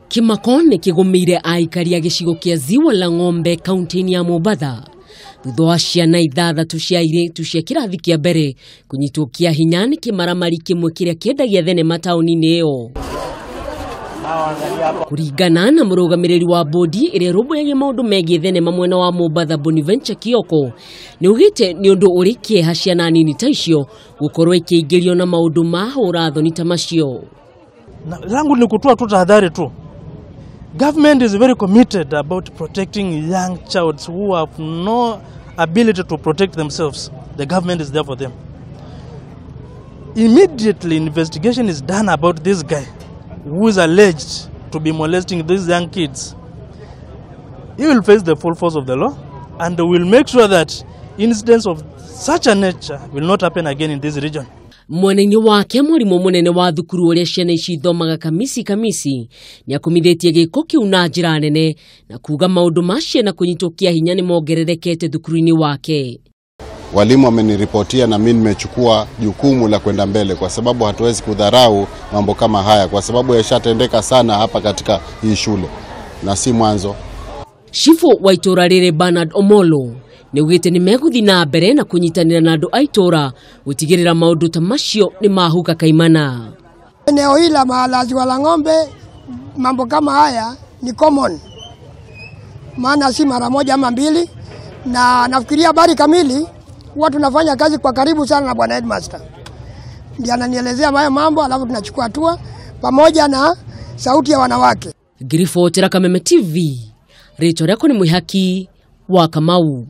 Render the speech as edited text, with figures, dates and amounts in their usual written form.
Kĩmako nĩ kĩgũmĩire aikari a gĩcigo kĩa Ziwa la Ng'ombe kaunti-inĩ ya Mombatha thutha wa ciana ithathatũ cia airĩtu cia kĩrathi kĩa mbere kũnyitwo kĩa hinya nĩ kĩmaramari kĩmwe kĩrĩa kĩendagia thenema taũni-inĩ ĩyo. Kũringana na mũrũgamĩrĩri wa bodi ĩrĩa ĩrũmbũyagia maũndũ megiĩ thenema mwena wa Mombatha Bonaventure Kioko, nĩ augĩte nĩ ũndũ ũrĩ kĩeha ciana nini ta icio gũkorwo ikĩingĩrio na maũndũ ma hũra thoni ta macio. Langu ni kutoa tu tahadhari tu. Government is very committed about protecting young childs who have no ability to protect themselves. The government is there for them. Immediately investigation is done about this guy who is alleged to be molesting these young kids. He will face the full force of the law and will make sure that incidents of such a nature will not happen again in this region. Mwena-inĩ wake mwarimu munene wa thukuru ũrĩa ciana ici ithomaga Kamisi Kamisi nĩ akumithĩtie gĩko kĩu na njĩra nene na kuga maũndũ ma ciana kũnyitwo kĩa hinya nĩ mongererekete thukuru-inĩ wake. Walimu wameniripotia na mimi nimechukua jukumu la kwenda mbele, kwa sababu hatuwezi kudharau mambo kama haya, kwa sababu yashatendeka sana hapa katika hii shule na si mwanzo. Chifu wa itũra rĩrĩ Bernard Omolo nĩaugĩte nĩ megũthiĩ na mbere na kũnyitanĩra na andũ a itũra gũtigĩrĩra maũndũ ta macio nĩ mahuka kaimana. Eneo hili la Ziwa la Ng'ombe mambo kama haya ni common, maana si mara moja ama mbili, na nafikiria habari kamili huwa tunafanya kazi kwa karibu sana na bwana headmaster, ndiye ananielezea haya mambo, alafu tunachukua hatua pamoja na sauti ya wanawake. Ngiribotera Kameme TV, rĩtwa rĩakwa nĩ Mwĩhaki wa Kamau.